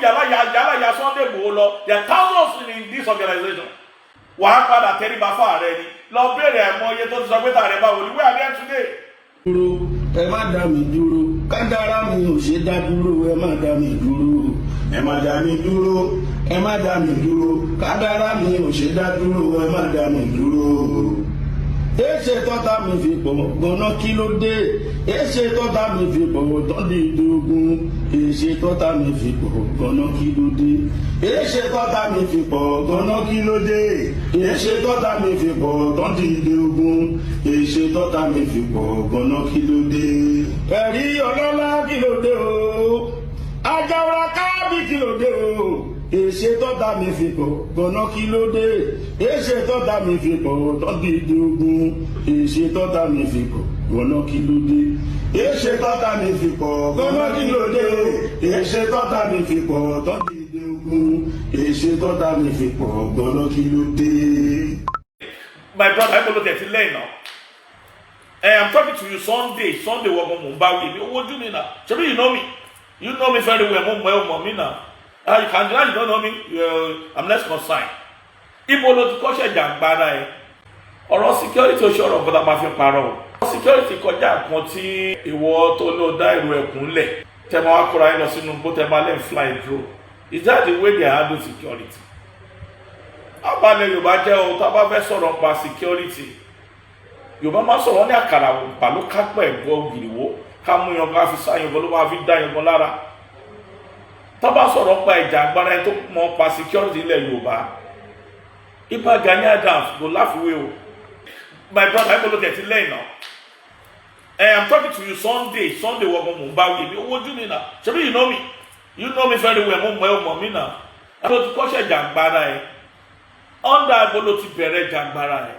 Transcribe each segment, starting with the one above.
yàrá yàrá yà Sunday Igboho lọ. There are thousands in this organization. Wàá padà tẹríba fún ààrẹ ni. Lọ béèrè àìmọye tó ti sọ pé tààrẹ báwo ni. Where are they today? Dúró, ẹ má dá mi dúró. Kádàrá mi ò ṣe dá dúró. Ẹ má dá mi dúró, ẹ má dá mi dúró, ẹ má dá mi dúró. Kádàrá mi ò ṣe dá dúró. Ẹ má dá mi dúró. Èṣe tọ́ta mi fi pọ̀ gan-an? Kí ló dé? Èṣe tọ́ta mi fi pọ̀ tán di ìdógún? Èṣe tọ́ta mi fi pọ̀ gan-an? Kí ló dé? Èṣe tọ́ta mi fi pọ̀ gan-an? Kí ló dé? Èṣe tọ́ta mi fi pọ̀ tán di ìdógún? Èṣe tọ́ta mi fi pọ̀ gan-an? Kí ló dé? Ẹ̀rí ọlọ́lá, kí ló dé o? Ajáwara káàbì, kí ló dé o? Èṣe tọ́ta mi fi pọ̀ gan-an? Kí ló dé? Èṣe tọ́ta mi fi pọ̀ tán di ìdógún? Èṣe tọ́ta mi fi pọ̀ gan-an? Kí ló dé? Èṣe tọ́ta mi fi pọ̀ gan-an? Kí ló dé? Èṣe tọ́ta mi fi pọ̀ tán di ìdógún? Èṣe tọ́ta mi fi pọ̀ gan-an? Kí ló dé? My brother, ẹ bolo tẹ̀ sí lẹ́yìn náà. Ẹ, I'm talking to you, Sunday. Sunday wọ́n mò ń bá wí mi owó ojú mi náà. Ṣebí you know me, you know me very well. Mo mọ̀ ẹ́, o mọ̀ mí náà. Ah, you can deny you don't know me. I'm less concerned. Ibo ló ti kọ́ṣẹ́ jàǹgbára ẹ? Ọ̀rọ̀ security, oṣù ọ̀rọ̀ nǹkan tá a máa fi parọ́ o. Security kọjá nǹkan tí ìwọ tó ló dá ìrù ẹkùn lẹ̀, tẹ máa wá kóra yín lọ sínú bó tẹ máa lẹ́ fly drone. Is that the way they handle security? Abalẹ̀ Yorùbá jẹ́ o. Tá a bá fẹ́ sọ̀rọ̀ nípa security, Yorùbá máa sọ̀rọ̀ ní àkàrà òǹpà ló kápẹ́ ẹ̀gbọ́ gìrìwó, ká mú yan, ká fi sáyan gan ló máa fi dá yan gan lára. Tá a bá sọ̀rọ̀ nípa ìjà agbára, ẹni tó mọ̀ pa security ilẹ̀ Yorùbá, Ìbà Gani Adams kò láfiwé o. My brother, ẹ bolo tẹ̀ sí lẹ́yìn náà. Ẹ, I'm talking to you, Sunday. Sunday wọ́n mò ń bá wí mi owó ojú mi náà. Ṣebí you know me, you know me very well. Mo mọ̀ ẹ́, o mọ̀ mí náà. Ẹ ló ti kọ́ṣẹ́ jàǹgbára ẹ? Under ibo ló ti bẹ̀rẹ̀ jàǹgbára ẹ?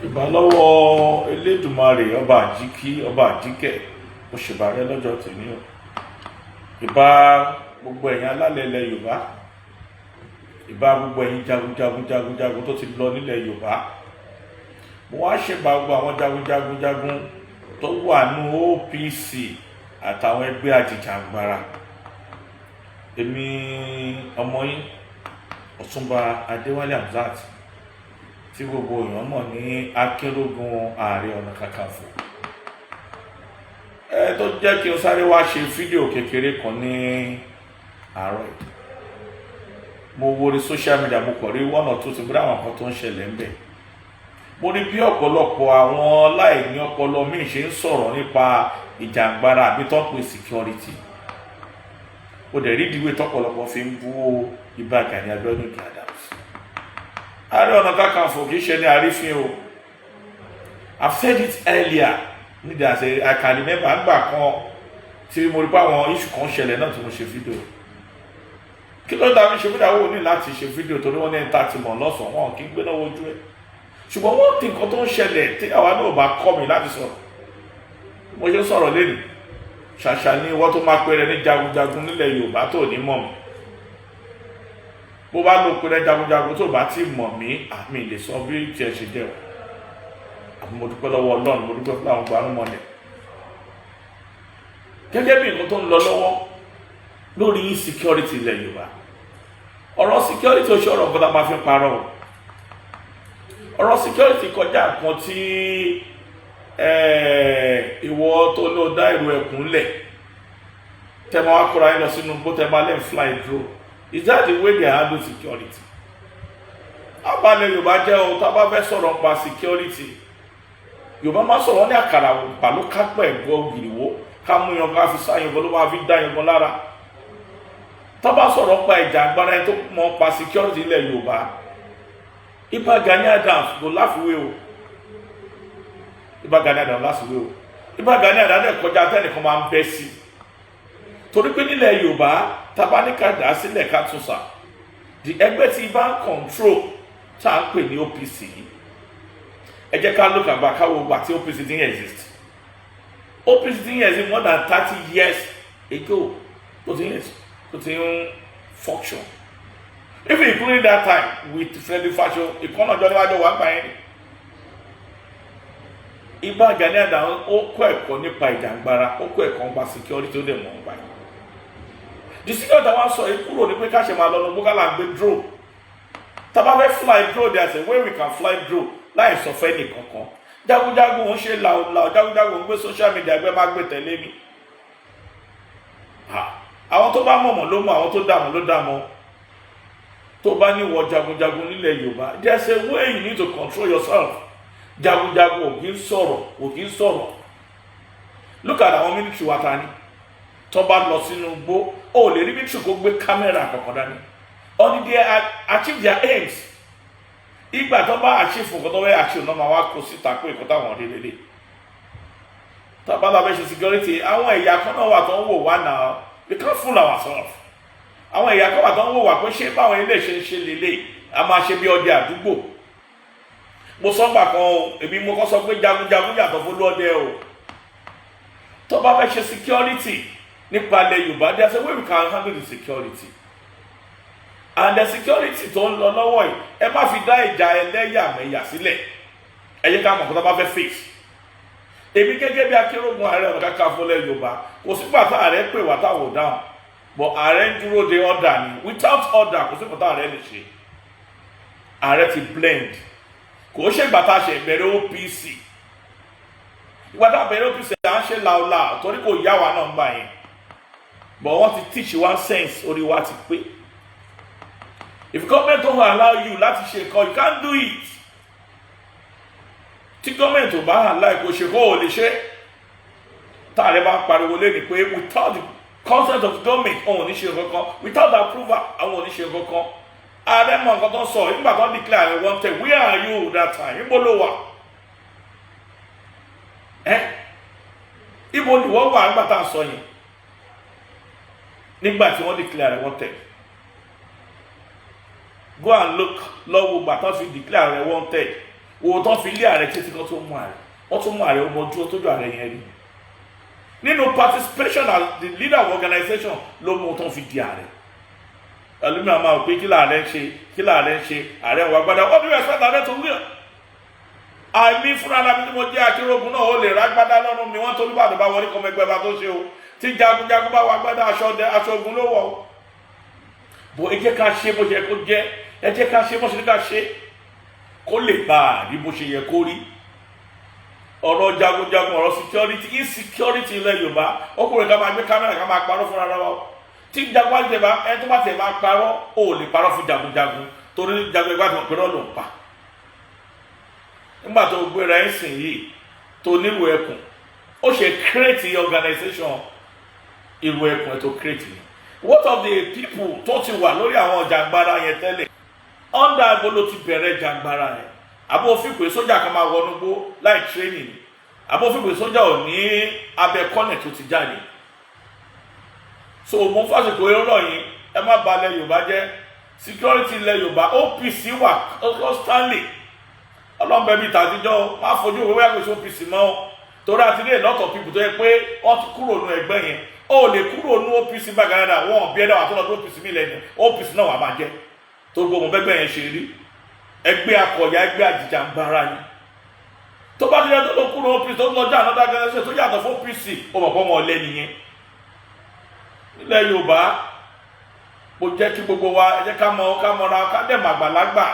Ìbálọ́wọ́ Elédùmarè, ọba àjíkí, ọba àjíkẹ́, òṣèbàrẹ́ lọ́jọ́ tèmi o. Ìbá gbogbo ẹ̀yin alálẹ̀ ilẹ̀ Yorùbá, ìbá gbogbo ẹ̀yin jagunjagun jagunjagun tó ti lọ nílẹ̀ Yorùbá. Mo wá ṣèbà gbogbo àwọn jagunjagun jagun tó wà ní OPC àtàwọn ẹgbẹ́ àjìjàgbara. Èmi ọmọ yín, Ọ̀túnba Adéwálé Hamzat, tí gbogbo èèyàn mọ̀ ní Akínrógun Ààrẹ Ọ̀nà Kakanfò, ẹ tó jẹ́ kí n sáré wá ṣe fídíò kékeré kan ní àárọ̀ yìí. Mo wo orí social media, mo kọ̀ rí one or two tí mo rí àwọn kan tó ń ṣẹlẹ̀ ń bẹ̀. Mo rí bí ọ̀pọ̀lọpọ̀ àwọn láìní ọpọlọ míì ṣe ń sọ̀rọ̀ nípa ìjàngbara àbí tó ń pè security. Ó dẹ̀ rí ìdíwé tọ́pọ̀lọpọ̀ fi ń bú Ìbà Gani Abiodun Adams. Ààrẹ Ọ̀nà Kakanfò kì í ṣe ní àrífín o. I've said it earlier nídìí àṣẹ. I can remember àgbà kan tí mo rí pé àwọn issue kan ṣẹlẹ̀ náà tí mo ṣe fídíò. Kí ló dá mi ṣe fídíò? Àwọn ò ní láti ṣe fídíò torí wọ́n ní ẹni tá a ti mọ̀ lọ́sàn-án, wọn kì í gbé náà wojú ẹ̀. Ṣùgbọ́n wọ́n ti nǹkan tó ń ṣẹlẹ̀ tí àwa náà bá kọ́ mi láti sọ̀rọ̀, mo ṣe ń sọ̀rọ̀ lẹ́nu. Ṣàṣà ni wọ́n tó máa pèrè ní jagunjagun nílẹ̀ Yorùbá tó ní mọ̀ mí. Bó bá lọ pèrè jagunjagun tó bá ti mọ̀ mí, àmì lè sọ bí tiẹ̀ ṣe jẹ́ o. Àbí mo dúpẹ́ lọ́wọ́ Ọlọ́run, mo dúpẹ́ fún àwọn gbarumọlẹ̀. Gẹ́gẹ́ bí nǹkan tó ń lọ lọ́wọ́ lórí insecurity ilẹ̀ Yorùbá, ọ̀rọ̀ security, oṣù ọ̀rọ̀ nǹkan tá a máa fi ń parọ́ o. Ọ̀rọ̀ security kọjá nǹkan tí ìwọ tó ló dá ìrù ẹkùn lẹ̀, tẹ máa wá kóra yín lọ sínú bó, tẹ máa lẹ́ fly drone. Is that the way they handle security? Abalẹ̀ Yorùbá jẹ́ o. Tá a bá fẹ́ sọ̀rọ̀ nípa security, Yorùbá máa sọ̀rọ̀ ní àkàrà òǹpà ló kápẹ́ ẹ̀gbọ́ gìrìwó, ká mú yan, ká fi sáyan gan ló máa fi dá yan gan lára. Tá a bá sọ̀rọ̀ nípa ìjà agbára, ẹni tó mọ̀ pa security ilẹ̀ Yorùbá, Ìbà Gani Adams kò láfiwé o. Ìbà Gani Adams láfiwé o. Ìbà Gani Adams dẹ̀ kọjá tẹ́nìkan máa ń bẹ́ sí, torí pé nílẹ̀ Yorùbá, tabaníkà dá sílẹ̀ ká tún sà, the ẹgbẹ́ tí ibà ń control tá à ń pè ní OPC yìí, ẹ jẹ́ ká look àgbà káwọ́ gbà tí OPC ti ń exist. OPC ti ń exist more than 30 years ago tó ti ń exist, tó ti ń function, even including that time with Frederick Fasho ìkànnàjọ níwájú wa gbà yẹn ni. Ìbà Gani Adams, ó kọ́ ẹ̀kọ́ nípa ìjàngbara, ó kọ́ ẹ̀kọ́ nípa security, ó dẹ̀ mọ̀ nípa ẹ̀. The security àwọn sọ yìí kúrò ní pé ká ṣe máa lọ lọ gbókàlà gbé drone. Tá a bá fẹ́ fly drone, there is a way we can fly drone láì sọ fẹ́ nìkankan. Jagunjagun ń ṣe làwùlàwù, jagunjagun ń gbé social media, ẹgbẹ́ máa gbé tẹ̀lé mi. Àwọn tó bá mọ̀mọ̀ ló mọ̀, àwọn tó dààmú ló dààmú. Tó bá níwọ̀ jagunjagun nílẹ̀ Yorùbá, there is a way you need to control yourself. Jagunjagun ò kí ń sọ̀rọ̀, ò kí ń sọ̀rọ̀. Look at àwọn military wa ta ni tó bá lọ sínú igbó, ó lè rí military kó gbé kámẹ́rà kankan dání until they achieve their aims. Ìgbà tó bá achieve nǹkan tó fẹ́ achieve náà, máa wá kó síta pé nǹkan táwọn rí lélẹ̀. Tá a bá fẹ́ ṣe security, àwọn ẹ̀yà kan náà wà tó ń wò wá náà. We can't fool ourselves. Àwọn ẹ̀yà kan wà tó ń wò wá pé ṣé báwọn ilé ṣe ń ṣe lélẹ̀, a máa ṣe bí ọdẹ àdúgbò. Mo sọ gbà kan o, èmi mo kọ́ sọ pé jagunjagun yàtọ̀ fún lọ́dẹ o. Tó bá fẹ́ ṣe security nípa ilẹ̀ Yorùbá, there is a way we can handle the security. And the security tó ń lọ lọ́wọ́ yìí, ẹ má fi dá ìjà ẹlẹ́yàmẹ̀yà sílẹ̀. Ẹ jẹ́ ká mọ̀ kó tó bá fẹ́ face. Èmi gẹ́gẹ́ bí Akérògùn, Ààrẹ Ọ̀nà Kakanfò ilẹ̀ Yorùbá, kò sígbà tá ààrẹ pè wá táwọn ò dáhùn, but ààrẹ ń dúró de order ni. Without order, kò sígbà tá ààrẹ lè ṣe. Ààrẹ ti blend. Kò ṣègbà tá a ṣe ìbẹ̀rẹ̀ OPC. Ìgbà tá a bẹ̀rẹ̀ OPC, à ń ṣe làólà torí kò yá wa náà ń gbà yẹn, but wọ́n ti teach one sense, orí wa ti pé. If government don't allow you láti ṣe nǹkan, you can't do it. Tí government ò bá allow kò ṣe kó o lè ṣe. Táàrẹ bá ń pariwo lé ní pé without the consent of government, òun ò ní ṣe nǹkan kan, without the approval, àwọn ò ní ṣe nǹkan kan, ààrẹ mọ nǹkan tó ń sọ. Nígbà tó ń declare ààrẹ wanted, where are you that time? Níbo ló wà? Ẹ ibo ni wọ́n wà nígbà tá à ń sọ yẹn, nígbà tí wọ́n declare ààrẹ wanted? Go and look lọ́wọ́ gbà tán fi declare ààrẹ wanted, wo tán fi lé ààrẹ títí kan tó mú ààrẹ. Wọ́n tún mú ààrẹ, ọmọ ojú tójú ààrẹ yẹn rí nínú participation as the leader of organization ló mú tán fi di ààrẹ. Ẹlòmíràn máa pé kí láàrẹ ń ṣe, kí láàrẹ ń ṣe, ààrẹ wà gbádà. What do you expect ààrẹ to wear? Àmì fúnra mi tí mo jẹ́ Akérògùn náà, ó lè rágbádá lọ́rùn mi. Wọ́n tó Olúbàdàn bá wọlé kọ́mọ ẹgbẹ́ bá tó ṣe o. Tí jagunjagun bá wà gbádá, aṣọ ogun ló wọ̀ o. Bó ẹ jẹ́ ká ṣe bó ṣe yẹ kó jẹ́, ẹ jẹ́ ká ṣe bó ṣe ní ká ṣe, kó lè bá a rí bó ṣe yẹ kó rí. Ọ̀rọ̀ jagunjagun, ọ̀rọ̀ security, insecurity ilẹ̀ Yorùbá, ọkùnrin ká máa gbé kámẹ́rà, ká máa parọ́ fúnra wa. Tí jagunjagun tẹ̀ bá ẹ tó bá tẹ̀ máa parọ́, ó lè parọ́ fún jagunjagun, torí jagunjagun àti ọ̀pẹ̀rọ̀ ló ń pa. Nígbà tó gbéra ẹ̀ sìn yìí tó nílùú ẹkùn, ó ṣe create organization ìlú ẹkùn ẹ̀ tó create ni. What of the people tó ti wà lórí àwọn jàǹgbara yẹn tẹ́lẹ̀? Under abo ló ti bẹ̀rẹ̀ jàǹgbara yẹn? Àbó fípè sójà kan máa wọnú gbó láì training? Àbó fípè sójà ò ní abẹ kọ́nẹ̀ tó ti jáde? So mo fásitì ọ̀rọ̀ yìí, ẹ má balẹ̀ Yorùbá jẹ́. Security ilẹ̀ Yorùbá, OPC wà constantly. Ọlọ́mọbẹ bíi tàtijọ́, má fojú òwe wíwá kò sí OPC mọ́ o, torí àti ní a lot of people tó yẹ pé wọ́n ti kúrò nù ẹgbẹ́ yẹn. Ó lè kúrò nù OPC bàgàdà wọn bí ẹ̀dá wà tó lọ sí OPC mi lẹ́nu, OPC náà wà máa jẹ́ tó gbogbo bẹ́gbẹ́ yẹn ṣe rí. Ẹgbẹ́ akọ̀yà, ẹgbẹ́ àjìjàngbara ni. Tó bá ti yẹ tó lọ kúrò OPC, tó lọ jẹ́ another organization tó yàtọ̀ fún OPC, ó mọ̀ pé ọmọ ọ̀lẹ́ nìyẹn. Nílẹ̀ Yorùbá, mo jẹ́ kí gbogbo wa, ẹ jẹ́ ká mọ, ká mọra, ká dẹ̀ màgbàlagbà.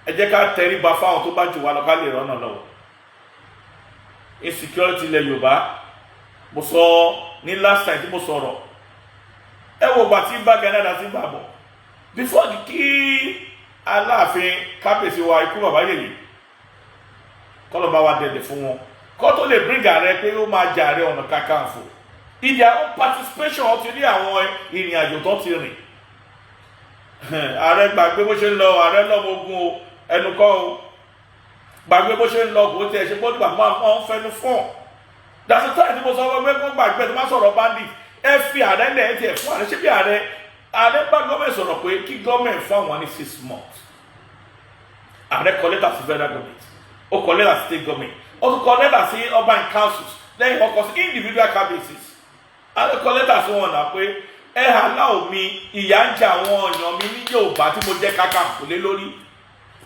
Ẹ jẹ́ ká tẹríba fáwọn tó bá jù wá lọ, ká lè rọ́nà lọ́wọ́. Insecurity ilẹ̀ Yorùbá, mo sọ ní last time tí mo sọ̀rọ̀, ẹ wo gbà tí bá Gani Adams bá bọ̀ before the kí Aláàfin, kábíyèsí wa, ikú bàbá yèyé, kọ́lọ́ bá wa dẹ̀dẹ̀ fún wọn, kọ́ tó lè bring ààrẹ pé ó máa jẹ Ààrẹ Ọ̀nà Kakanfò, in their own participation, ó ti rí àwọn ìrìn àjò tó ti rìn. Ààrẹ gbàgbé bó ṣe ń lọ, ààrẹ lọ́mọ ogun o, ẹnu kọ́ o, gbàgbé bó ṣe ń lọ. Kò tiẹ̀ ṣe gbọ́dọ̀ gbàgbé máa ń fẹnu fún ọ. That's the time tí mo sọ fún ẹ pé gbàgbé tó máa sọ̀rọ̀ bandit. Ẹ fi ààrẹ lẹ̀, ẹ tiẹ̀ fún ààrẹ. Ṣé bí ààrẹ bá gọ́ọ̀mẹ̀ sọ̀rọ̀ pé kí gọ́ọ̀mẹ̀ fún àwọn ní 6 months? Ààrẹ kọ lẹ́tà sí federal government, ó kọ lẹ́tà sí state government, ó tún kọ lẹ́tà sí urban councils, lẹ́yìn ó kọ sí individual kábíyèsí. Ààrẹ kọ lẹ́tà sí wọn náà pé ẹ allow mi, ìyà ń jẹ àwọn èèyàn mi ní Yorùbá tí mo jẹ́ Kakanfò lé lórí.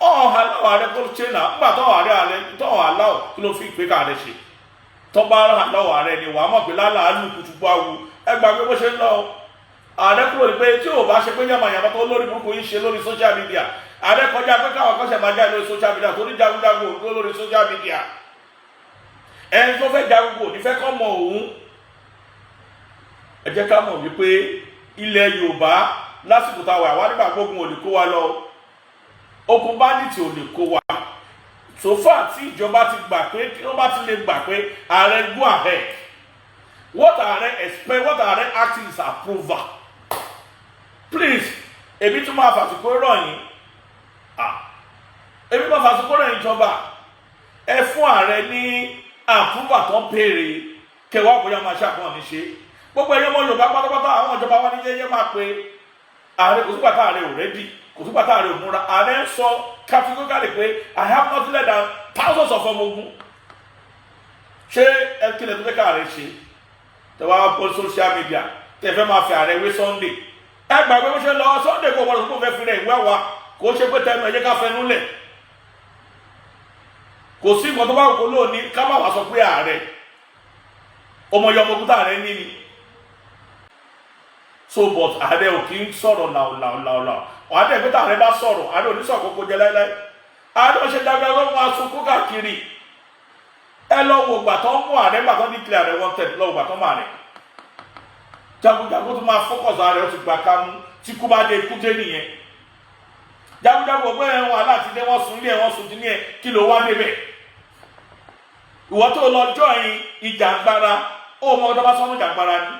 Ọ̀hún allow ààrẹ kó ṣe náà. Nígbà tó ààrẹ tó allow, kí ló fi ìpè ká ààrẹ ṣe? Tó bá allow ààrẹ ni wàá mọ̀ pé lálàálù kùtùkù awu. Ẹ gbàgbé bó ṣe ń lọ. Ààrẹ kúrò ní pé tí ò bá ṣe pé yàmàyàmà tó lórí burúkú yìí ṣe lórí social media, ààrẹ kọjá pé káwọn kan ṣe máa jáde lórí social media, tó ní jagunjagun òun tó lórí social media. Ẹni tó fẹ́ jagun kò ní fẹ́ kọ́ mọ òun. Ẹ jẹ́ ká mọ̀ wípé ilẹ̀ Yorùbá lásìkò táwa àwa nígbà gbógun ò lè kó wa lọ, ogun bandit ò lè kó wa. So far tí ìjọba ti gbà pé, tí wọ́n bá ti lè gbà pé ààrẹ go ahead, what ààrẹ expect, what ààrẹ asking is approval. Please, èmi tún máa fàsìkò rọ̀ yín. Ah, èmi máa fàsìkò rọ̀ yín. Ìjọba, ẹ fún ààrẹ ní approval tó ń béèrè kẹwàá, bóyá máa ṣàkóhàn ní ṣe. Gbogbo ẹ̀yọ́ ọmọ Yorùbá pátápátá, àwọn ìjọba wa ní jẹ́jẹ́ máa pe ààrẹ. Kò sígbà tá ààrẹ ò ready, kò sígbà tá ààrẹ ò múra. Ààrẹ ń sọ categorically pé I have nothing less than thousands of ọmọ ogun. Ṣé ẹ kílẹ̀ tó fẹ́ ká ààrẹ ṣe? Tẹ wá pọ̀ social media, tẹ fẹ́ máa fi ààrẹ wé Sunday. Ẹ gbàgbé bó ṣe lọ. Sunday kò gbọdọ̀ tó fẹ́ fi rẹ̀ ìwé wa. Kò ṣe pé tẹnu ẹ jẹ́ ká fẹnu lẹ̀. Kò sí nǹkan tó bá kó lónìí ká má wàá sọ pé ààrẹ ọmọ yọ ọmọ ogun tá ààrẹ ní ni. So but ààrẹ ò kí ń sọ̀rọ̀ làwùlàwùlàwù. Ààrẹ pé tá ààrẹ bá sọ̀rọ̀, ààrẹ ò ní sọ̀rọ̀ kókó jẹ láéláé. Ààrẹ ò ṣe dáadáa lọ́wọ́, máa sunkún káàkiri. Ẹ lọ wo gbà tó ń mú ààrẹ, gbà tó ń declare ààrẹ wanted. Lọ́wọ́ gbà tó ń mú ààrẹ jagunjagun tó máa focus, ààrẹ ó ti gbà ká mú. Tí kú bá dé, ikú dé nìyẹn. Jagunjagun ọgbẹ́ ẹ̀wọ̀n aláàtí wọ́n sun ilé ẹ̀, wọ́n sun kíní ẹ̀. Kí ló wá débẹ̀? Ìwọ tó lọ join ìjàngbara, ó mọ ọdọ bá sọnù. Ìjàngbara ni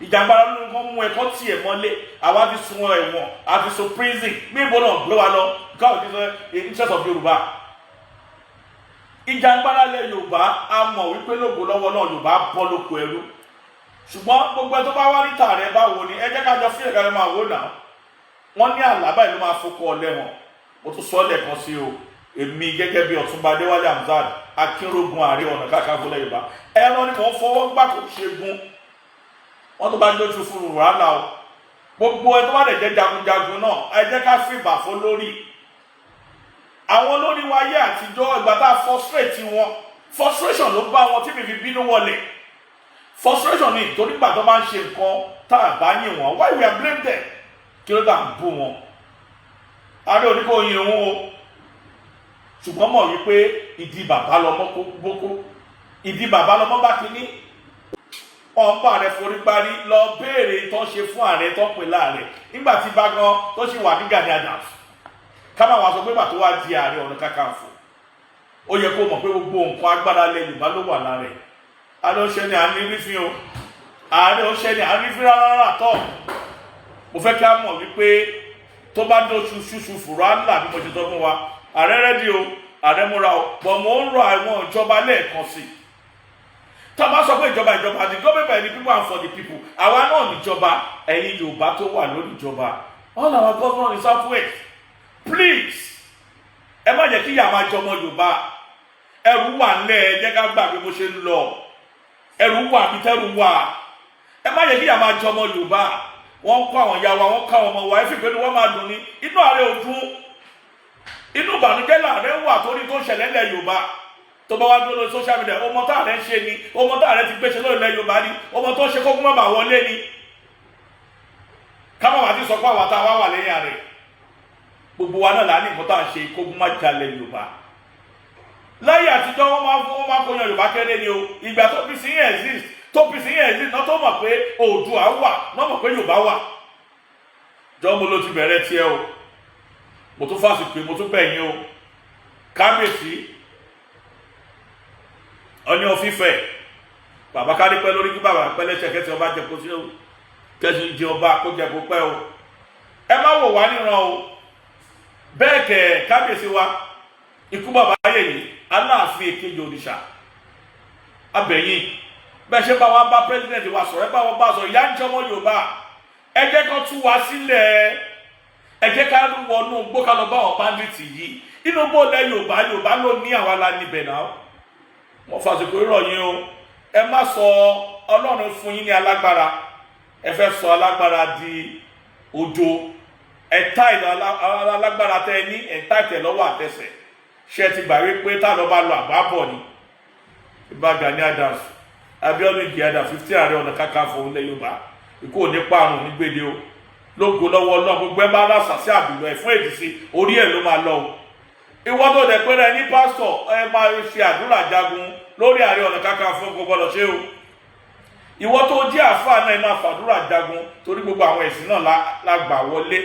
ìjàngbara ló ń kọ́ mú ẹ̀kọ́ tiẹ̀ mọ́lé. Àwa ti sun ẹ̀wọ̀n, a ti sun prison ní ìbò náà gbé wa lọ because of the interest of Yorùbá. Ìjàngbara lẹ Yorùbá, a mọ̀ wípé lógo lọ́wọ́ náà Yorùbá bọ́ lóko ẹrú. Ṣùgbọ́n gbogbo ẹ tó bá wá níta rẹ, báwo ni? Ẹ jẹ́ ká jọ fílẹ̀ ká máa wò náà. Wọ́n ní àlábà ìlú máa fọkọ ọlẹ́wọ̀n. Mo tún sọ lẹ́ẹ̀kan sí o, èmi gẹ́gẹ́ bí Ọ̀túnba Adéwálé Hamzat, Akínrógun, Ààrẹ Ọ̀nà Kakanfò lẹ̀ Yorùbá, ẹran ni mò ń fọwọ́ gbà, kò ṣe gún wọ́n tó bá jójú fún wàhálà o. Gbogbo ẹ tó bá dẹ̀ jẹ́ jagunjagun náà, ẹ jẹ́ ká fìbà fún lórí àwọn olórí wa ayé àtijọ́. Ìgbà tá a frustrate wọn, frustration ló bá wọn tí mi fi bínú wọlé. Frustration ni, torí ìgbà tó bá ń ṣe nǹkan tá a bá yìn wọ́n, why we are blame them? Kí ló dà ń bú wọn? Ààrẹ òní kò yin òun o, ṣùgbọ́n mọ̀ wípé ìdí bàbá lọmọ bókó, ìdí bàbá lọmọ bá kínní ọ̀nbà rẹ̀ forí parí. Lọ béèrè tó ṣe fún ààrẹ tó pè láàrẹ nígbà tí bá gan tó ṣì wà ní Gani Adams. Ká má wàá sọ pé bàtó wá di Ààrẹ Ọ̀nà Kakanfò, ó yẹ kó mọ̀ pé gbogbo nǹkan agbára lẹ Yorùbá ló wà lára ẹ̀. Ààrẹ ó ṣe ni à ń ní rífín o, ààrẹ ó ṣe ni à ń rífín rárá tọ̀. Mo fẹ́ kí a mọ̀ wípé tó bá dóṣù ṣùṣù fùrọ̀ á là bí mo ṣe sọ fún wa. Ààrẹ ready o, ààrẹ múra o. Bọ̀ mo ń rọ àwọn ìjọba lẹ́ẹ̀kan sí i. Tá a bá sọ pé ìjọba, ìjọba, the government by the people and for the people, àwa náà níjọba. Ẹ̀yin Yorùbá tó wà lórí ìjọba, all our governors in South West, please, ẹ má jẹ́ kí ìyà máa jọmọ Yorùbá. Ẹrù wà ńlẹ̀, ẹ jẹ́ ká gbàgbé bó ṣe ń lọ. Ẹrù wà bí tẹ́rù wà. Ẹ má jẹ́ kí ìyà máa jọmọ Yorùbá. Wọ́n kọ́ àwọn ìyá wa, wọ́n kọ́ àwọn ọmọ wa. Ẹ fi pé wọ́n máa dùn ní inú ààrẹ ò dùn, inú ìbànújẹ́ làárẹ̀ wà torí tó ń ṣẹlẹ̀ ńlẹ̀ Yorùbá. Tó bá wá dúró lórí social media, ọmọ tá ààrẹ ń ṣe ni, ọmọ tá ààrẹ ti gbéṣe lórí ilẹ̀ Yorùbá ni, ọmọ tó ń ṣe kókó má bàa wọlé ni. Ká má wàá ti sọ pé àwa tá a wá wà lẹ́yìn ààrẹ, gbogbo wa náà là ní nǹkan tá à ń ṣe kókó má jalè Yorùbá. Láyé àtijọ́, wọ́n máa kó yan Yorùbá kéré ni o. Ìgbà tó OPC yẹn exist, tó OPC yẹn exist náà, tó mọ̀ pé Oòduà wà náà, mọ̀ pé Yorùbá wà. Jọ́ mo ló ti bẹ̀rẹ̀ tiẹ̀ o. Mo tún fásitì pé mo tún bẹ̀ yín o. Kábíyèsí Ọọ̀ni of Ifẹ̀, bàbá, kárí pẹ́ lórí, kí bàbá pẹ́ lẹ́sẹ̀, kẹ́sì ọba jẹ kó sí o, kẹ́sì jẹ ọba kó jẹ kó pẹ́ o. Ẹ má wò wá níran o. Bẹ́ẹ̀ kẹ̀, kábíyèsí wa, ikú bàbá yèyí, Aláàfin èkejì òrìṣà, abẹ̀yìn, bẹ́ẹ̀ ṣe bá wa bá president wa sọ̀rọ̀, ẹ bá wọn bá sọ̀rọ̀. Ìyá ń jọmọ Yorùbá, ẹ jẹ́ kó tú wa sílẹ̀. Ẹ jẹ́ ká wọnú gbó, ká lọ bá àwọn bandit yìí inú gbó lẹ Yorùbá. Yorùbá ló ní, àwa la níbẹ̀ náà. Wọ́n fàṣìkò ìrọ̀yìn o. Ẹ má sọ Ọlọ́run fún yín ní alágbára, ẹ fẹ́ sọ alágbára di ojo. Ẹ tá alágbára tẹ ẹ ní, ẹ tá ìtẹ̀ lọ́wọ́ àtẹsẹ̀. Ṣé ẹ ti gbà wípé tá lọ bá lọ àbá bọ̀ ni? Ìbà Gani Adams, Abiodun Ige Adams, 50 Ààrẹ Ọ̀nà Kakanfò ilẹ̀ Yorùbá. Ikú ò ní pa, àrùn ní gbèdé o. Lógo lọ́wọ́ Ọlọ́run, gbogbo ẹ bá rásà sí àbìlọ ẹ̀ fún èdè sí orí ẹ̀ ló máa lọ o. Ìwọ tó dẹ̀ pé rẹ ní pásítọ̀, ẹ máa ṣe àdúrà jagun lórí Ààrẹ Ọ̀nà Kakanfò, gbogbo gbọ́dọ̀ ṣe o. Ìwọ tó jẹ́ àáfàá náà, ẹ máa fàdúrà jagun, torí gbogbo àwọn ẹ̀sìn náà la gbà wọlé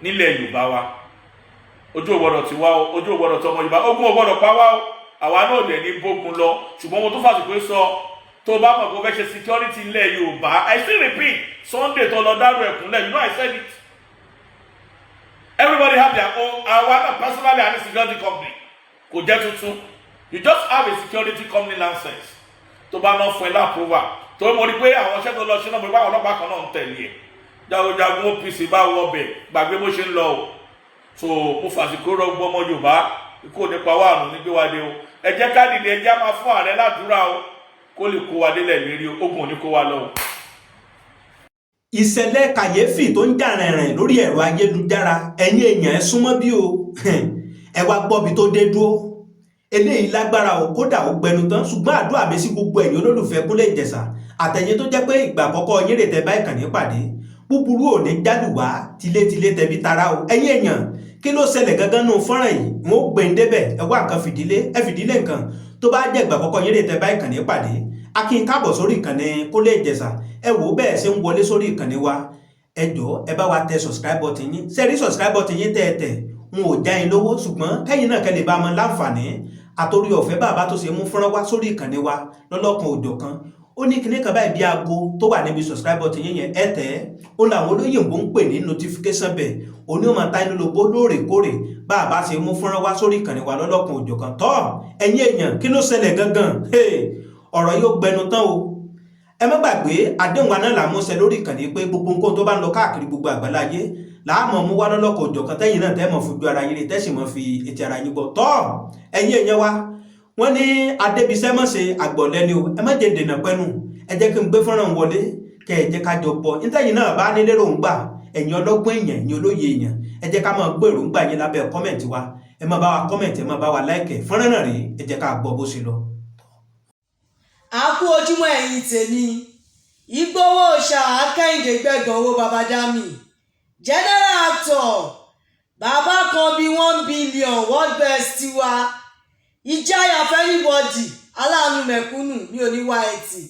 nílẹ̀ Yorùbá wa. Ojú ò gbọ́dọ̀ ti wá o, ojú ò gbọ́dọ̀ tọmọ Yorùbá. Ogun ò gbọ́dọ̀ pa wá o. Àwa náà dẹ̀ ní bógun lọ. Ṣùgbọ́n mo tún fàṣìkò sọ, tó bá mọ̀ pé o fẹ́ ṣe security ilẹ̀ Yorùbá, I still repeat, Sunday tó lọ dárò ẹ̀kúnlẹ̀, you know I said it, everybody have their own. Àwa náà personally, a ní security company, kò jẹ́ tuntun. You just have a security company license tó bá náà fún ẹ l'approval tó mo rí pé àwọn iṣẹ́ tó lọ ṣe náà, mo rí pé àwọn ọlọ́pàá kan náà ń tẹ̀lé ẹ̀. Jagunjagun OPC bá wọ ọbẹ̀, gbàgbé bó ṣe ń lọ o. So mo fàsìkò rọ gbọ́ ọmọ Yorùbá, ikú nípa wà, àrùn nígbé wa dé o. Ẹ jẹ́ ká dìde, ẹ jẹ́ á máa fún ààrẹ ládùúrà o, kó lè kó wa délẹ̀ lérí o. Ogun ò ní kó wa lọ o. Ìṣẹ̀lẹ̀ kàyéfì tó ń jà rìnrìn lórí ẹ̀rọ ayélujára, ẹ̀yin èèyàn, ẹ súnmọ́ bí o, ẹ wá gbọ́bi tó dé dúró. Eléyìí lágbára o, kódà ó gbẹnu tán. Ṣùgbọ́n àdúrà mi sí gbogbo ẹ̀yin olólùfẹ́ Kúnlé Ìjẹ̀ṣà àtẹ̀yin tó jẹ́ pé ìgbà àkọ́kọ́ yín rè tẹ́ bá ìkànnì pàdé, búburú ò ní jálùwá tilétilé tẹbi tara o. Ẹ̀yin èèyàn, kí ló ṣẹlẹ̀ gangan nù fọ́nrán yìí? Wọn ó gbé ń débẹ̀. Ẹ wá nǹkan fìdílé, ẹ fìdílé nǹkan. Tó bá jẹ́ ìgbà àkọ́kọ́ yín rè tẹ́ bá ìkànnì pàdé, a kí n káàbọ̀ sórí ìkànnì Kúnlé Ìjẹ̀ṣà. Ẹ wò ó, bẹ́ẹ̀ ṣe ń wọlé sórí ìkànnì wa, ẹ jọ̀ọ́, ẹ bá wa tẹ subscribe button yín. Ṣe rí subscribe button yín tẹ́ ẹ tẹ̀, n ò já yín lówó, ṣùgbọ́n kẹ́yìn náà kẹ́ lè bá mọ láǹfààní àtòrí ọ̀fẹ́ bàbá tó ṣe mú fọ́nrán wá sórí ìkànnì wa lọ́lọ́kan òjọ̀kan. Ó ní kinní kan báyìí bí aago tó wà níbi subscribe button yín yẹn, ẹ tẹ̀ ẹ́. Ó làwọn olóyìnbó ń pè ní notification bell. Òní ó máa ta inú lobó lóòrèkóòrè bá a bá ṣe mú fọ́nrán wá sórí ìkànnì wa lọ́lọ́kan òjọ̀kan. Tọ́ ẹ̀yin èèyàn, kí ló ṣẹlẹ̀ gangan? Ọ̀rọ̀ yóò gbẹnu tán o. Ẹ má gbàgbé, àdéhùn wa náà là ń múṣẹ lórí ìkànnì pé gbogbo nǹkan tó bá ń lọ káàkiri gbogbo àgbáláyé làámọ̀ mú wá lọ́lọ́kọ̀ òjọ̀kan, tẹ́yìn náà tẹ́ mọ̀ fojú ara yín rí, tẹ́sì mọ̀ fi etí ara yín gbọ́. Tọ́ ẹ̀yin èèyàn wa, wọ́n ní adébísẹ́ mọ̀ ṣe àgbọ̀lẹ́ ni o. Ẹ má jẹ́ dènà pẹ́nu, ẹ jẹ́ kí n gbé fọ́nrán wọlé, kẹ́ ẹ jẹ́ ká jọ gbọ́. Nítẹ̀yìn náà bá ní lérò ń gbà, ẹ̀yin ọlọ́gbọ́n èèyàn, ẹ̀yin olóye èèyàn, ẹ jẹ́ ká máa gbọ́ èròǹgbà yín lábẹ́ comment wa. Ẹ máa bá wa comment, ẹ máa bá wa like. Fọ́nrán náà rèé, ẹ jẹ́ ká gbọ́ bó ṣe lọ. A kú ojúmọ́, ẹ̀yin tèmi. Ìgbòho Òòṣà Akẹ́hìndé gbẹ̀gàn owó babadami, general actor, bàbá kan bíi 1 billion, world best tiwa, ìjáyà f'anybody, aláàánú mẹ̀kúnnù mi ò ní wá ẹtì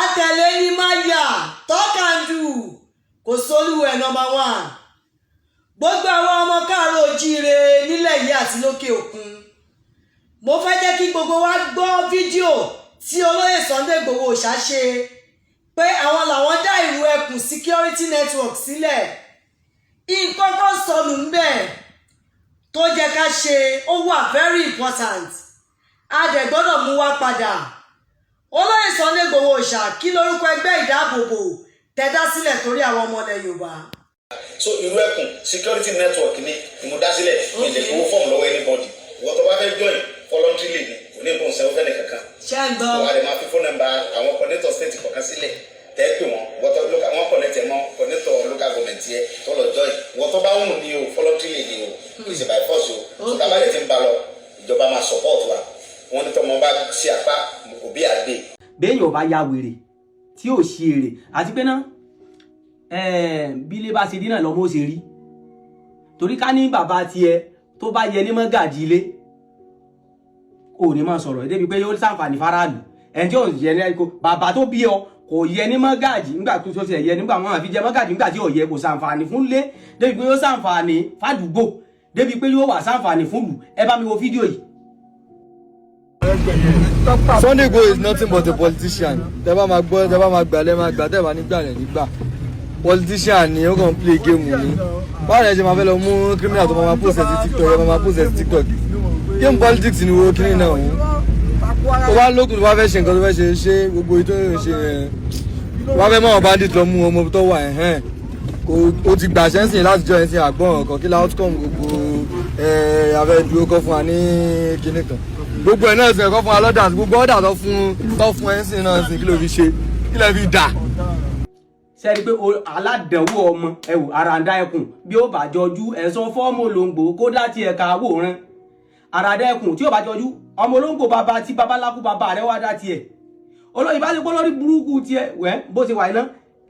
àtẹ̀lé ní máyà, talk and do, kò sólúwẹ̀, number one. Gbogbo àwọn ọmọ káàárọ̀ ojíire nílẹ̀ yìí àti lókè òkun, mo fẹ́ jẹ́ kí gbogbo wa gbọ́ fídíò tí olóyè Sunday Igboho Òòṣà ṣe pé àwọn làwọn dá Ìrù Ẹkùn Security Network sílẹ̀. Nǹkan kan sọnù ń bẹ̀ tó jẹ́ ká ṣe, ó wà very important, a dẹ̀ gbọ́dọ̀ mú wá padà. Olóyè Sunday Igboho Òòṣà, kí lórúkọ ẹgbẹ́ ìdáàbòbò tẹ́ dá sílẹ̀ torí àwọn ọmọ ilẹ̀ Yorùbá? So Ìrù Ẹkùn Security Network ni mo dá sílẹ̀. Mi lè gbowó fọ́ọ̀mù lọ́wọ́ anybody. Ìwọ tó bá fẹ́ join, voluntarily ni, kò ní nǹkan sanwó fẹ́ni kankan. Ṣé ń gbọ́? Wà á lè máa fi phone number àwọn coordinator state kọ̀ọ̀kan sílẹ̀, tẹ́ pè wọ́n. Ìwọ tó local, wọ́n connect ẹ̀ mọ́ coordinator local government yẹ tó lọ join. Ìwọ tó bá wù ní o, voluntarily ni o, kì í ṣe by force o. So tá a bá lè ti ń ba lọ, ìjọba máa support wa. Wọ́n ní tọmọ bá sí apá òbí àgbè. Béèyàn ò bá ya wèrè tí ò ṣe èrè àti pé náà, bí ilé bá ṣe rí náà lọ́mọ ó ṣe rí. Torí ká ní bàbá tiẹ̀ tó bá yẹ ní mọ́gàjì ilé, ò ní máa sọ̀rọ̀ débi pé yóò ṣàǹfààní faraàlú. Ẹni tí ò yẹ ní ẹ̀kọ́ bàbá tó bí ọ kò yẹ ní mọ́gàjì nígbà tó ṣe yẹ, nígbà wọn àfi jẹ mọ́gàjì nígbà tí ò yẹ, kò ṣàǹfààní fún lé débi pé yóò ṣàǹfààní fàdúgbò, débi pé yóò wà ṣàǹfààní fún lù. Ẹ bá mi wo fídíò yìí. Sunday Igboho is nothing but a politician. Tẹ́ bá máa gbọ́, tẹ́ bá máa gbà, lẹ́ máa gbà, tẹ́ bá ní gbà, lẹ́ nígbà. Politician ni, ó kàn ń play game ni. Báwo ni ẹ ṣe máa fẹ́ lọ mú criminal tó máa post ẹ̀ sí TikTok, ẹ máa post ẹ̀ sí TikTok? Game politics ni wo kíní náà òun. Tó bá lókun, tó bá fẹ́ ṣe nǹkan tó fẹ́ ṣe, ṣe gbogbo èyí tó ń ṣe yẹn. Tó bá fẹ́ mọ̀ àwọn bandit, lọ mú ọmọ tó wà ẹ̀hẹ́n. Kò ó ti gbà ṣẹ́nsìn láti jọ ẹ̀sìn àgbọ̀n kan. Kí la outcome gbogbo ẹ̀ abẹ́ dúró kọ́ fún wa ní kíní kan? Gbogbo ẹ̀ náà sì ẹ̀kọ́ fún wa lọ́dà, gbogbo ọ̀dà tó fún ẹ̀ ń sìn náà sìn, kí ló fi ṣe? Kí ló fi dà? Sẹ́ni pé aládànwó ọmọ ẹ wò, àràǹdà ẹkùn bí ó bá jọjú, ẹ̀sọ́ fọ́ọ̀mù olóńgbò kó dá tiẹ̀ ká wòran. Àràǹdà ẹkùn tí ó bá jọjú, ọmọ olóńgbò bàbá tí babaláku bàbá rẹ̀ wá dá tiẹ̀. Olóyìn bá ti pọ́ lórí burúkú tiẹ̀ wẹ́ bó ṣe wà iná.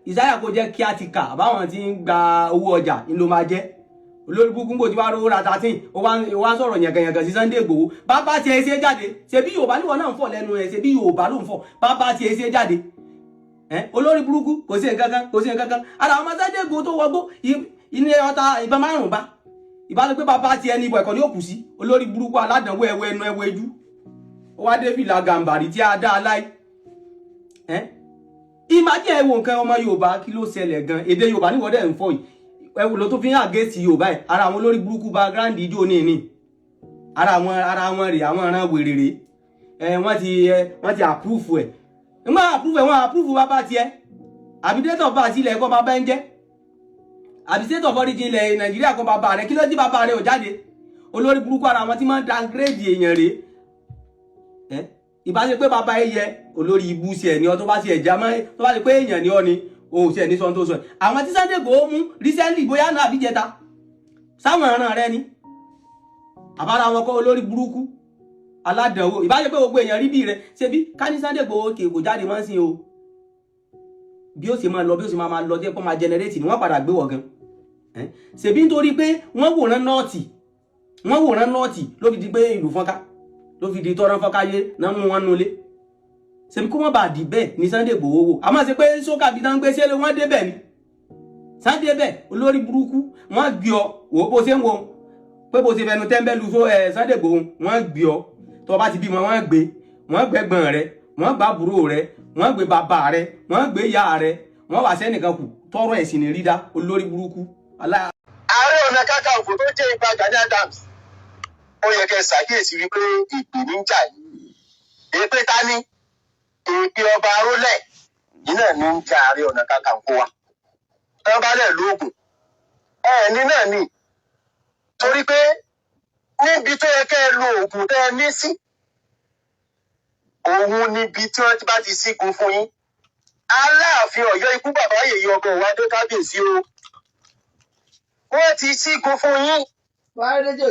Ìsáyà kó jẹ́ kí á ti kà àbáwọn tí ń gba owó ọjà ń ló máa jẹ́ olórí burúkú kò tí wàá rówó ra 13. Ó wá ń sọ̀rọ̀ yàngànyàngàn sí Sunday Igboho. Bàbá tiẹ̀ ṣe jáde, ṣe bí Yorùbá níwọ̀n náà ń fọ̀ lẹ́nu ẹ̀, ṣe bí Yorùbá ló ń fọ̀. Bàbá tiẹ̀ ṣe jáde, olórí burúkú, kò sí nǹkan kan, kò sí nǹkan kan. Ara àwọn ọmọ Sunday Igboho tó wọgbó ilé ọta ìbọn 5 bá ìbálò pé bàbá tiẹ̀ ní ibò ẹ̀kọ́ ní òkú sí. Olórí burúkú aládànwó, ẹwọ ẹnu ẹwọ ejú, ó wá dé fìlà gàǹbàrí tí a dá a láì. Ìmájẹ́ ẹ wo nǹkan ọmọ Yorùbá, kí ló ṣẹlẹ̀ gan? Èdè Yorùbá níwọ̀dẹ̀ ń fọ yìí, ẹ wò ló tó fi ń àgẹ́sì Yorùbá ẹ̀. Ara àwọn olórí burúkú background ijó ní ní ara àwọn rè, àwọn ọ̀ràn wèrè rè. Ẹ wọ́n ti approve ẹ̀, wọ́n approve ẹ̀, wọ́n approve bàbá tiẹ̀. Àbí date of birth ilẹ̀ ẹ̀kọ́ bàbá ń jẹ́, àbí state of origin ilẹ̀ Nàìjíríà kọ́ bàbá rẹ̀? Kí ló dé bàbá rẹ̀ ò jáde? Olórí burúkú, ara àwọn tí máa ń downgrade èèyàn rèé. Ẹ ìbá ṣe pé bàbá ẹ yẹ olórí ibú sí ẹ ní ọ, tó bá ti ẹ̀ já mọ́, tó bá ṣe pé èèyàn ní ọ ni o ṣe ní sọ́n tó sọ ẹ̀. Àwọn tí Sunday Igboho mú recently, bóyá náà àbí jẹta, sáwọn ọ̀ràn rẹ ni àbára wọn kọ́. Olórí burúkú aládànwò. Ìbá ṣe pé gbogbo èèyàn rí bí rẹ ṣe bí ká ní Sunday Igboho kè kò jáde mọ́ sí o, bí ó ṣe máa lọ, bí ó ṣe máa lọ, jẹ́ kó máa generate ni wọ́n padà gbé wọ̀ gan. Ṣèbí nítorí pé wọ́n wòran North, wọ́n wòran North ló fi di pé ìlú fọ́nká, ló fi di tọ́rọ́ fọ́nká yé náà mú wọn nulẹ̀. Ṣèbí kó má bàa dì bẹ́ẹ̀ ní Sunday Igboho wò. Àmọ́ ṣe pé sókà bí náà ń gbé ṣé wọ́n débẹ̀ ni Sunday bẹ́ẹ̀. Olórí burúkú, wọ́n gbé ọ wò bó ṣe ń wo pé bó ṣe fẹnu tẹ́ńbẹ́lú Sunday Igboho, wọ́n gbé ọ. Tó bá ti bímọ, wọ́n gbé, wọ́n gbẹ́gbọ́n rẹ, wọ́n gbá àbúrò rẹ, wọ́n gbé bàbá rẹ, wọ́n gbé ìyá rẹ, wọ́n wà sẹ́nìkan kù tọrọ ẹ̀sìn ní rídá. Olórí burúkú. Ààrẹ Ọ̀nà Kakanfò tó jẹ́ Ìbà Gani Adams, ó yẹ kẹ́ ẹ ṣàkíyèsí wípé ìpè ní ń jà yìí. Èpè ta ni? Èpè ọba arólẹ̀ yìí náà ní ń jà Ààrẹ Ọ̀nà Kakanfò wa. Tán bá dẹ̀ lóògùn ẹ̀ ní náà ni, torí pé níbi tó yẹ kẹ́ ẹ lo oògùn tẹ́ ẹ ní sí òun níbi tí wọ́n bá ti sígun fún yín. Aláàfin Ọ̀yọ́, ikú bàbá yèyí, ọkọ òwádé, kábíyèsí o, wọ́n ti sígun fún yín.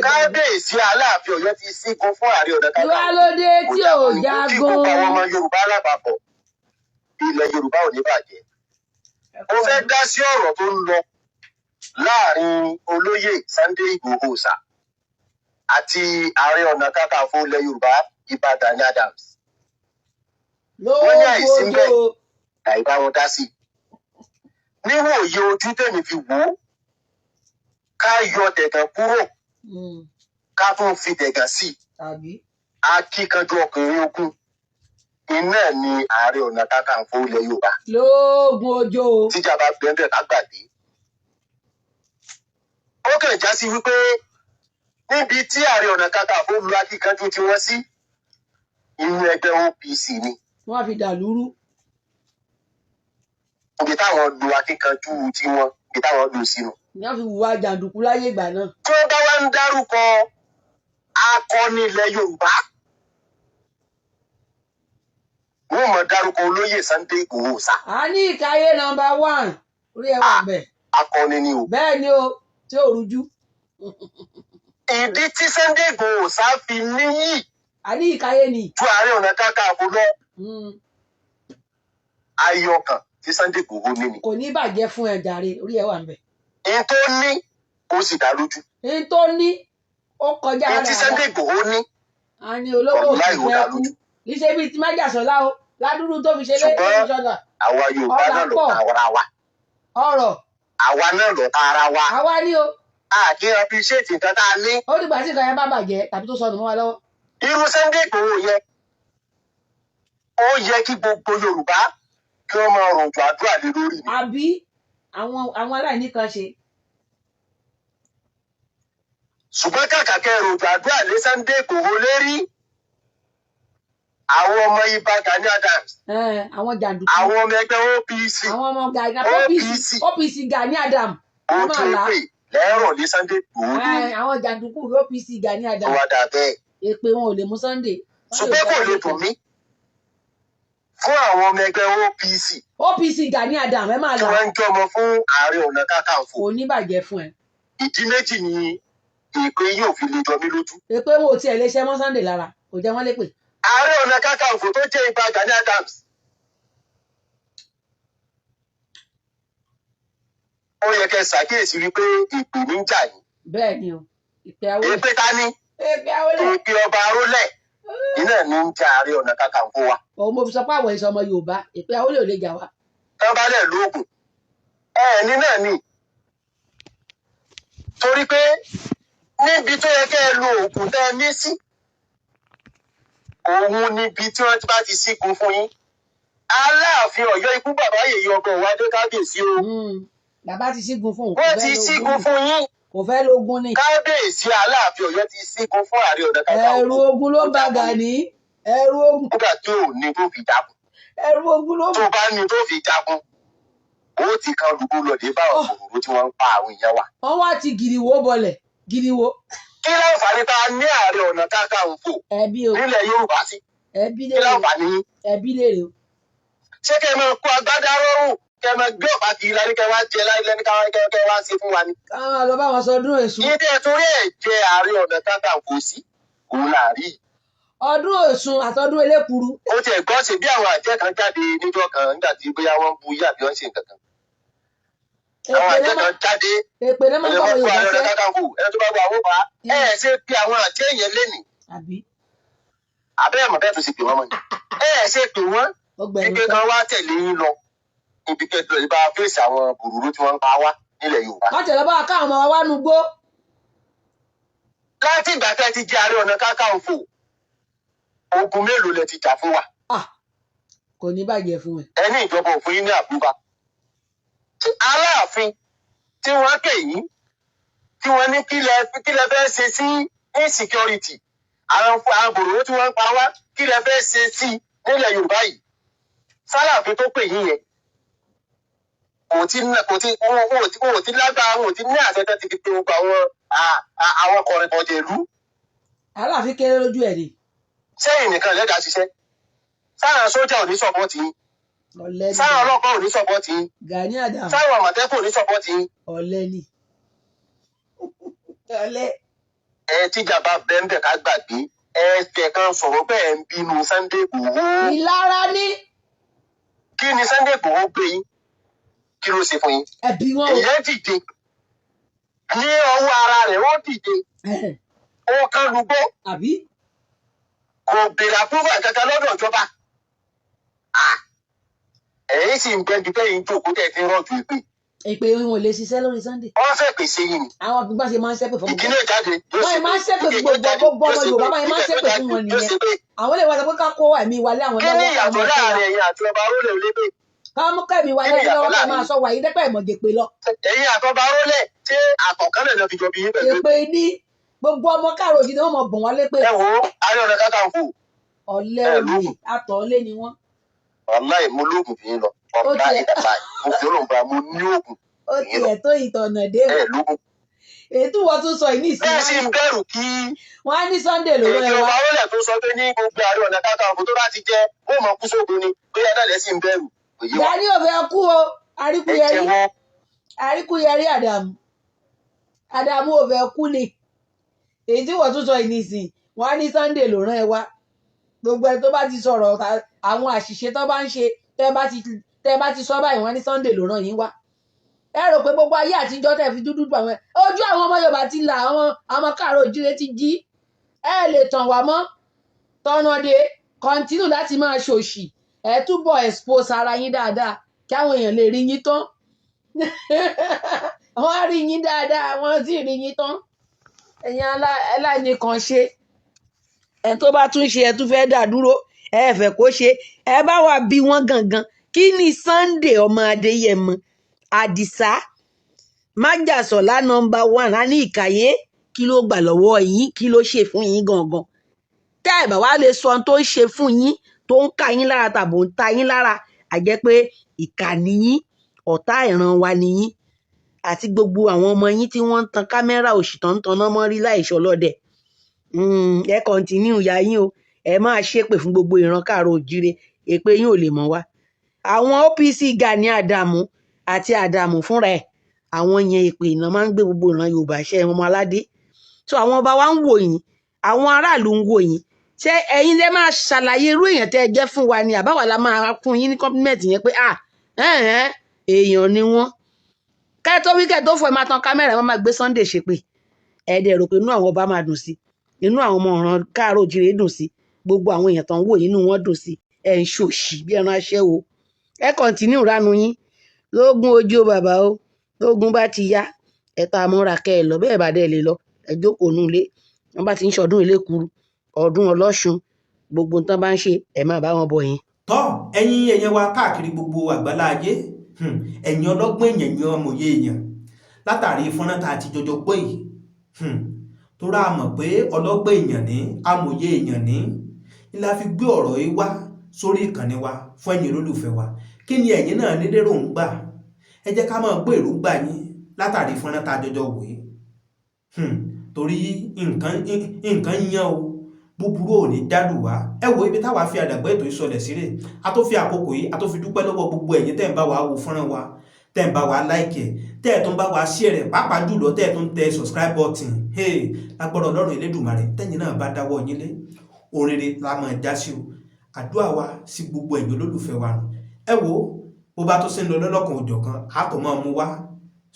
Kábíyèsí Aláàfin Ọ̀yọ́ ti sígun fún Ààrẹ Ọ̀nà Kí wá ló dé tí ò kí jagun? gbogbo àwọn ọmọ Yorùbá lápapọ̀, ilẹ̀ Yorùbá ò ní bàjẹ́. Mo fẹ́ dá sí ọ̀rọ̀ tó ń lọ láàrin olóyè Sunday Igboho Òòṣà àti Ààrẹ Ọ̀nà Kakanfò ilẹ̀ Yorùbá, Ìbà Gani Adams. Wọ́n ní àìsí ń bẹ̀ Lóògbójó. àìbá wọn dá sí i. Níwòye ojú tèmi fi wò ó, ká yọ tẹ̀gàn kúrò, ká tún fi tẹ̀gàn sí i. Tàbí Akíkanjú ọkùnrin ogun iná ni Ààrẹ Ọ̀nà Kakanfò ilẹ̀ Yorùbá. Lóògùn ojo. Tíjà bá bẹ́ẹ̀ ká gbàgbé. Ó kàn já sí wípé níbi tí Ààrẹ Ọ̀nà Kakanfò lu akíkanjú tí wọ́n sí, inú ẹgbẹ́ OPC ni. Wọ́n fi dàlúrú. Ibi táwọn lu akíkanjú tí wọ́n, ibi táwọn lù sínú. Wọ́n fi hùwà jàǹdùkú láyé ìgbà náà. Tí wọ́n bá wá ń dárúkọ akọni ilẹ̀ Yorùbá, wọ́n mọ̀ dárúkọ olóyè Sunday Igboho Òòṣà. A ní ìkáyé number one, orí ẹ wà bẹ́ẹ̀. Akọni ni o. Bẹ́ẹ̀ ni o, tí ò rújú. Ìdí tí Sunday Igboho Òòṣà fi níyì A ní ìkáyé ni. ju Ààrẹ Ọ̀nà Kakanfò lọ, ayọ̀ kan tí Sunday Igboho ní ni. Kò ní bàjẹ́ fún ẹ jàre, orí ẹ wà ń bẹ̀. N tó ní ó sì dá lójú. N tó ní ó kọjá N tí Sunday Igboho ní, a ní olówó wàláhì, òsì ó dá fẹ́ kú. lójú. Kì í ṣe bíi ti májàsọ́lá o, ládùúrú tó fi ṣe lé Ṣùgbọ́n ìṣọ̀lá. àwa Yorùbá Ọlá náà lọ pọ̀. ta ara wa. Ọ̀rọ̀. Àwa náà lọ ta ara wa. Àwa ní o. A kì í appreciate nǹkan tá a ní. Ó dìgbà tí nǹkan yẹn bá bàjẹ́ tàbí tó sọnù mọ́ wa lọ́wọ́. Irú Sunday Igboho yẹ, ó yẹ kí gbogbo Yorùbá kí wọ́n máa rọ̀jò àdúrà lé lórí ni. Àbí àwọn aláìní kan ṣe. Ṣùgbọ́n kàkà kẹ́ ẹ rọ̀jò àdúrà lé Sunday Igboho lérí, àwọn ọmọ Ìbà Gani Adams, Àwọn jàǹdùkú, àwọn ọmọ ẹgbẹ́ OPC, àwọn ọmọ Gani OPC. OPC. OPC Gani Adam ó ẹ máa tún là á. pè lẹ́rọ̀ lé Sunday Igboho lórí. Àwọn jàǹdùkú OPC Gani Tó Adam wá dà bẹ́ẹ̀. Èpè wọn ò lè mú Sunday. Sunday Ṣùgbọ́n ò kò gbọ́dọ̀ lè lépè. dùn mí fún àwọn ọmọ ẹgbẹ́ OPC OPC Gani Adam, ẹ máa tí là á. wọ́n ń jọmọ fún Ààrẹ Ọ̀nà Kakanfò. Kò ní bàjẹ́ fún ẹ. Ìdí méjì ni èpè yóò fi lè jọ mí lójú. Èpè wọn ò tiẹ̀ lè ṣẹ́ mọ́ Sunday lára, kò jẹ́ wọ́n lépè. Ààrẹ Ọ̀nà Kakanfò tó jẹ́ Ìbà Gani Adams Ó yẹ kẹ́ ṣàkíyèsí wípé ìpè ní ń jà yín. Bẹ́ẹ̀ ni o, ìpè Awólẹ̀. Èpè ta ni? Èpè Awólẹ̀. Èpè ọba Arólẹ̀ iná ní ń jà Ààrẹ Ọ̀nà Kakanfò wa. Òun mo fi sọ pé àwọn èso ọmọ Yorùbá, ìpè Awólẹ̀ ò lè jà wá. Tán bá lẹ̀ lóògùn ẹ̀ẹ́ni náà ni, torí pé níbi tó yẹ kẹ́ ẹ lo oògùn tẹ́ ẹ ní sí, òun níbi tí wọ́n bá ti sígun fún yín. Aláàfin Ọ̀yọ́, ikú bàbá yèyí ọkọ̀ wájú, kábíyèsí o. Bàbá ti sígun fún òun, kò Wọ́n fẹ́ ti lóògùn sígun ni. fún yín. Kò fẹ́ lóògùn ni. Kábíyèsí Aláàfin Ọ̀yọ́ ti sígun fún Ààrẹ Ọ̀nà Kakanfò. Ẹ̀rù ogun ló ń ba Gani, ẹ̀rù ogun. Nígbà tí ò ní tó fi jagun. Ẹ̀rù ogun ló ń Tó bá ní tó fi jagun, ó ti kan lùgbò lọ́dẹ bá òkòrò tí wọ́n ń pa àwọn èèyàn wa. Wọ́n wá ti gìrìwó bọlẹ̀, gìrìwó. Kí láǹfààní tá a ní Ààrẹ Ọ̀nà Kakanfò Ẹbí o. nílẹ̀ Yorùbá sí? Ẹbí Kí léèrè o. láǹfààní yín? Ẹbí léèrè o. Ṣé kẹ́ ẹ máa kó agbádá rọrùn, kẹ́ ẹ máa gbé ọ̀pá kiri lálẹ́, kẹ́ ẹ wá jẹ láyé ní káwá kẹ́ ẹ wá ṣe fún wa ni? Káwọn máa lọ bá wọn sọdún Èṣù. Yín tẹ́ ẹ torí ẹ̀ jẹ Ààrẹ Ọ̀nà Kakanfò sí òun láàrí yìí. Ọdún Ọ̀ṣun àtọdún elékuru. Ó tiẹ̀ gbọ́ ṣe bí àwọn àjẹ́ kan jáde níjọ́ kan nígbà tí bóyá wọ́n ń bu yí àbí wọ́n ń ṣe nǹkan kan. Àwọn Èpè àjẹ́ náà kan jáde. Èpè náà máa ń ẹni kọ́ wọ́n àwọn kó Yorùbá Ààrẹ Ọ̀nà sẹ́. Kakanfò, ẹni tó bá gba àwọn bá ẹ ẹ ṣe pé àwọn àjẹ́ yẹn lénìí. Àbí. Àbẹ́ ẹ̀mọ̀ bẹ́ẹ̀ tó ṣe pè wọ́n mọ́ ni. Ẹ ẹ ṣe pè wọ́n Ó gbẹnu wípé tán. kan wá tẹ̀lé yín lọ ibi kẹtọ ìbá fèsì àwọn bùrùrù tí wọ́n ń pa wá nílẹ̀ Yorùbá. Wọ́n tẹ̀lé bá wa káwọn ọmọ wa wá nu gbó. Láti ìgbà tẹ́ ti jẹ Ààrẹ Ọ̀nà Kakanfò, ogun mélòó lẹ ti jà fún wa? Ah, kò ní bàjẹ́ fún ẹ. Ẹ ní ìjọba òfin yín ní àbúrò. Aláàfin tí wọ́n pè yín, tí wọ́n ní kí lẹ fẹ́ ṣe sí insecurity, àwọn bòròró tí wọ́n ń pa wá, kí lẹ fẹ́ ṣe sí nílẹ̀ Yorùbá yìí? Sálàfin tó pè yín yẹn kò tí kò tí wọn ò tí lágbára, wọn ò tí ní àṣẹ tẹ́ ti fi pe gbogbo àwọn àwọn kọ̀rìnkọ̀jẹ̀ ìlú. Aláàfin kéré lójú ẹ̀ ni. Sẹ́yìn nìkan lẹ́dàá ṣiṣẹ́, sáwọn sójà ò ní sọ̀pọ̀tì yín? Ọ̀lẹ ni. Sáwọn ọlọ́pàá ò ní sọ̀pọ̀tì yín? Gani Adams. Sáwọn àmọ̀tẹ́kùn ò ní sọ̀pọ̀tì yín? Ọ̀lẹ ni. Ọ̀lẹ. Ẹ tíjà bá bẹ́ńbẹ̀ ká gbàgbé ẹ tẹ̀ kan sọ̀rọ̀ bẹ́ẹ̀ ń bínú Sunday Igboho. Ìlara ní. Kí ni Sunday Igboho gbé yín? Kí ló ṣe fún yín? Ẹbí wọn o. Èyàn dìde ní ọwọ́ ara rẹ̀, ó dìde, ó kán lugbó. Àbí. Kò béèrè àpúrúfà kankan lọ́dọ̀ ìjọba. Ẹ̀yin sì ń gbẹ́jú bẹ́ẹ̀ yín jókòó tẹ̀ fi rọ̀jò ìpè. Èpè wọn ò lè ṣiṣẹ́ lórí Sunday. Wọ́n fẹ́ pèsè yín ni. Àwọn àgbà ṣe máa ń ṣépè fún gbogbo. Ìkíní jáde yóò Wọ́n ṣe máa ń ṣépè fún gbogbo gbogbo ọmọ Yorùbá, wọ́n máa ń ṣépè fún wọn yóò nìyẹn. ṣe pé. Àwọn lè wá sọ pé ká kó ẹ̀mí wa lé àwọn Kí ni lọ́wọ́, ká ìyàtọ̀ máa ṣọ́ wa. láàrin ẹ̀yin àti ọba Arólẹ̀ olébè? Ká mú kẹ́mi wa Kí lé ni ìyàtọ̀ lọ́wọ́, ká láàrin máa ṣọ́ wa yìí dẹ́pẹ́ ìmọ̀jẹ̀ pé lọ. ẹ̀yin àtọba Arólẹ̀? Ṣé àtọ̀kánlẹ̀ lọ fi jọ bí yín pẹ̀lú? Èpè ní gbogbo ọmọ káàró òjì ni wọ́n mọ̀ bọ̀n wá lépè. Ẹ wo Ààrẹ Ọ̀nà Kakanfò. Ọ̀lẹ Ẹ olè lóògùn. àtọ̀ọ́lé ni wọ́n. Wàláì, mo lóògùn fi yín lọ. Ó Wàláì tiẹ̀ wàláì, mo fi Ọlọ́run búra, mo ní oògùn ó fi yín lọ. tiẹ̀ tó ìtọ̀nà dé o. Ẹ lóògùn. Èyí tí wọ́n tún sọ yìí ní ìsìn Bẹ́ẹ̀ sì ń bẹ̀rù kí wọ́n á ní Sunday ló rán èdè ẹ ọba wá. Arólẹ̀ tó sọ pé ní gbogbo Ààrẹ Ọ̀nà Kakanfò tó bá ti jẹ ó mọ̀ kú sógun ni, bóyá náà lẹ́sìn bẹ̀rù kò yé wa. Gani ò fẹ́ kú o. Ẹ Àríkúyẹrí jẹ́wọ́. Àríkúyẹrí Àdàmú Àdàmú ò fẹ́ kú ni. Èyí tí wọ́n tún sọ yìí ní ìsìn wọ́n á ní Sunday ló rán ẹ wá. Gbogbo ẹni tó bá ti sọ̀rọ̀ àwọn àṣìṣe tó bá ń ṣe, tẹ́ bá ti sọ báyìí, wọ́n á ní Sunday ló rán yín wá. Ẹ rò pé gbogbo ayé àtijọ́ tẹ́ fi dúdú àwọn ojú àwọn ọmọ Yorùbá ti là, àwọn ọmọ káàárọ̀ òjíire ti jí. Ẹ lè tàn wá mọ́ tọ́nà dé kọ́ńtínù láti máa ṣòṣì. Ẹ túbọ̀ expose ara yín dáadáa kí àwọn èèyàn lè rí yín tán. Wọ́n á rí yín dáadáa, wọ́n sì rí yín tán. Ẹ̀yin aláìní kan ṣe ẹ tó bá tún ṣe, ẹ tún fẹ́ dà dúró, ẹ fẹ́ kó ṣe. Ẹ bá wa bí wọ́n gangan, kí ni Sunday ọmọ Adéyẹmọ Àdìsá májàsọ̀lá nọmba one á ní ìkàyé, kí ló gbà lọ́wọ́ yín? Kí ló ṣe fún yín gangan? Tẹ́ ẹ̀ bá wá lè sọ ohun tó ń ṣe fún yín tó ń ka yín lára tàbí ń ta yín lára, àjẹ́ pé ìkà ni yín, ọ̀tá ìran wa ni yín àti gbogbo àwọn ọmọ yín tí wọ́n ń tan kámẹ́rà òṣì tó ń taná mọ́ rí láìṣọ́ lọ́dẹ̀. Ẹ kọ́ntínú ya yín o, ẹ máa ṣépè fún gbogbo ìran káàró òjíire, èpè yín ò lè mọ̀ wá. Àwọn OPC Gani Àdàmú àti Àdàmú fúnra ẹ̀, àwọn yẹn èpè iná máa ń gbé gbogbo ìran Yorùbá ṣe ọmọ aládé. So àwọn ọba wa ń wò yín, àwọn aráàlú ń wò yín. Ṣé ẹ̀yin lẹ máa ṣàlàyé irú èèyàn tẹ́ ẹ jẹ́ fún wa ni, àbáwá la máa fún yín ní compliment yẹn pé ah, ẹ̀hẹ́n, èèyàn ni wọ́n? Kẹ́ Kẹ́ tó wí, kẹ́ tó fọ, ẹ máa tan kámẹ́rà, ẹ máa gbé Sunday ṣépè. Ẹ dẹ̀ rò pé inú àwọn ọba máa dùn sí, inú àwọn ọmọ ọ̀ràn káàárọ̀ òjìrè dùn sí, gbogbo àwọn èèyàn tó ń wò inú wọn dùn sí. Ẹ ń ṣòṣì bí ẹran aṣẹ́wó. Ẹ continue ránu yín lógún ojú o, bàbá o. Lógún bá ti yá, ẹ tá a múra kẹ́ ẹ lọ. Bẹ́ẹ̀ bá dẹ̀ lè lọ, ẹ jókòó nù ilé. Wọ́n bá ti ń ṣọdún Ìlékuru, ọdún Ọlọ́ṣun, gbogbo nǹkan bá ń ṣe, ẹ máa bá wọn bọ̀ yẹn. Tọ́ ẹ̀yin èèyàn wa káàkiri gbogbo àgbálá ayé, ẹ̀yin ọlọ́gbọ́n èèyàn, ẹ̀yin ọmọye èèyàn, látàrí fọ́nrán tá a ti jọjọ gbọ́ yìí, tó rà mọ̀ pé ọlọ́gbọ́n èèyàn ní, amòye èèyàn ní ní la fi gbé ọ̀rọ̀ yìí wá sórí ìkànnì wa fún ẹ̀yin olólùfẹ́ wa. Kí ni ẹ̀yin náà ní lérò ń gbà? Ẹ jẹ́ ká máa gbọ́ èròǹgbà yín látàrí fọ́nrán tá a jọjọ wò yìí, torí nǹkan nǹkan yán o, búburú ò ní dálù wá. Ẹ wo ibi táwa fi àdàgbà ètò ìsọlẹ̀ sílẹ̀. A tó fi àkókò yìí, a tó fi dúpẹ́ lọ́wọ́ gbogbo ẹ̀yin tẹ́ ń bá wa wo fọ́nrán wa, tẹ́ ń bá wa like ẹ̀, tẹ́ ẹ̀ tó ń bá wa share rẹ̀, pàápàá jùlọ tẹ́ ẹ̀ tó ń tẹ subscribe button. Hey, lágbọ́dọ̀ Ọlọ́run Elédùmarè, tẹ́yin náà bá dáwọ́ yín lé oríire la máa já sí o. Àdúrà wa sí gbogbo ẹ̀yin olólùfẹ́ wa nù. Ẹ wo bó bá tó sí ń lọ lọ́lọ́kan òjọ̀kan, a tó máa mú wá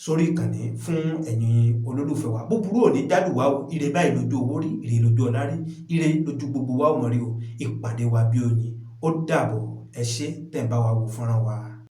sórí ìkànnì fún ẹ̀yin olólùfẹ́ wa. Búburú ò ní jálù wá o. Ire báyìí lójú owó rí, ire lójú ọlá rí, ire lójú gbogbo wa ò mọ̀ rí o. Ìpàdé wa bí oyin. Ó dàbọ̀. Ẹ ṣé tẹ̀ ń bá wa wo fọ́nrán wa.